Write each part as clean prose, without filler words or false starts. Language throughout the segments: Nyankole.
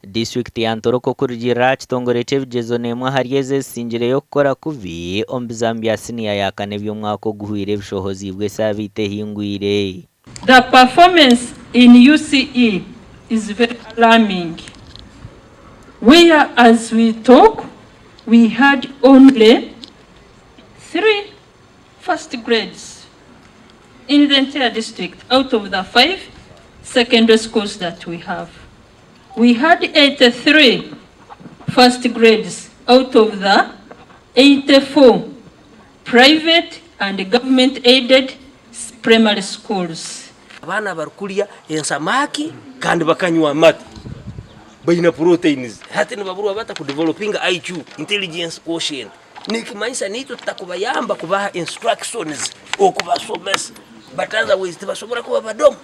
Disiturikiti ya Ntoroko kurugiirira aha kitongore ky'ebigyezo n'emwe ahari ezo ezisingireyo kukora kubi omu bizamu bya siniya ya kana eby'omwaka oguhweire ebishohoziibwe esaabiiti ehingwire. The performance in UCE is very alarming where as we talk we had only 3 first grades in the entire district out of the 5 secondary schools that we have. We had 83 first grades out of the 84 private and government aided primary schools. Abaana abarikurya ensamaki kandi bakanywa amata baine proteins hati nibaburwa bata ku developinga IQ, intelligence quotient. Nikimanyisa naitwe tutakubayamba kubaha instructions okubasomesa but otherwise tibasobora kuba badomu.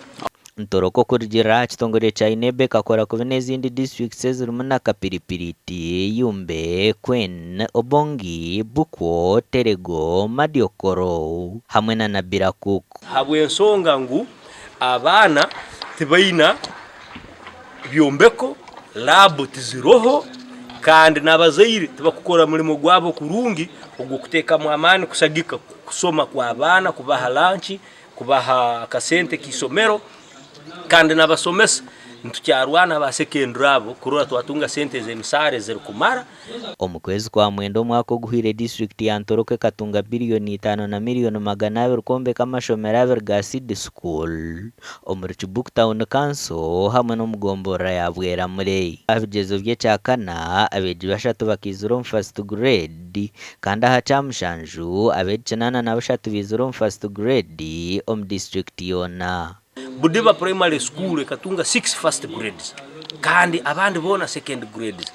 Ntoroko okurugiirira aha kitongore kya UNEB ekakora kubi n'ezindi disiturikiti ezirimu na Kapiripiriti, Yumbe, Kween, Obongi, Bukwo, Terego, Madi-Okollo hamwe na Nabilatuk. Habw'ensonga ngu abaana tibaina byombeko, laabu tiziroho kandi n'abazaire tibakukora mulimo gwabo kurungi ogw'okuteekamu amaani kusagika kusoma kw'abaana, kubaha lanki, kubaha akasente k'eisomero kandi n'abasomesa nitukyarwana aba secondary abo kurora twatunga sente z'emisaara ezirikumara. Omu kwezi kwa mwenda omwaka oguhweire disiturikiti ya Ntoroko ekatunga biriyoni itaano na miriyoni 200 kwombeka amashomero abiri ga Seed School omuri Kibuku Town Council hamwe n'omu gomborora ya Bweramure. Aha bigyezo by'ekyakana, abeegi bashatu bakaizira omu First Grade kandi aha kyamushanju, abeegi 83 baizire omu First Grade omu disiturikiti yoona. Budiba Primary School ekatunga 6 first grades kandi abandi boona second grades.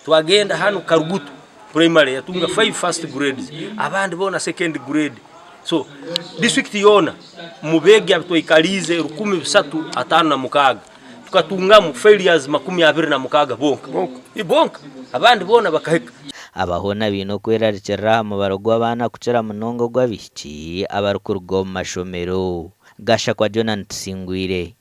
Twagenda hanu Karugutu Primary yatunga 5 first grades abandi boona second grade. So district yoona omu beegi abu twaikariize 356 tukatungamu failures 26 bonka bonka abandi boona bakahika. Aba hoona baine okwerarikirira aha mubaro gw'abaana kukira munonga ogw'abaishiki abarikuruga omu mashomero. Gashakwa Jonah Tusingwire.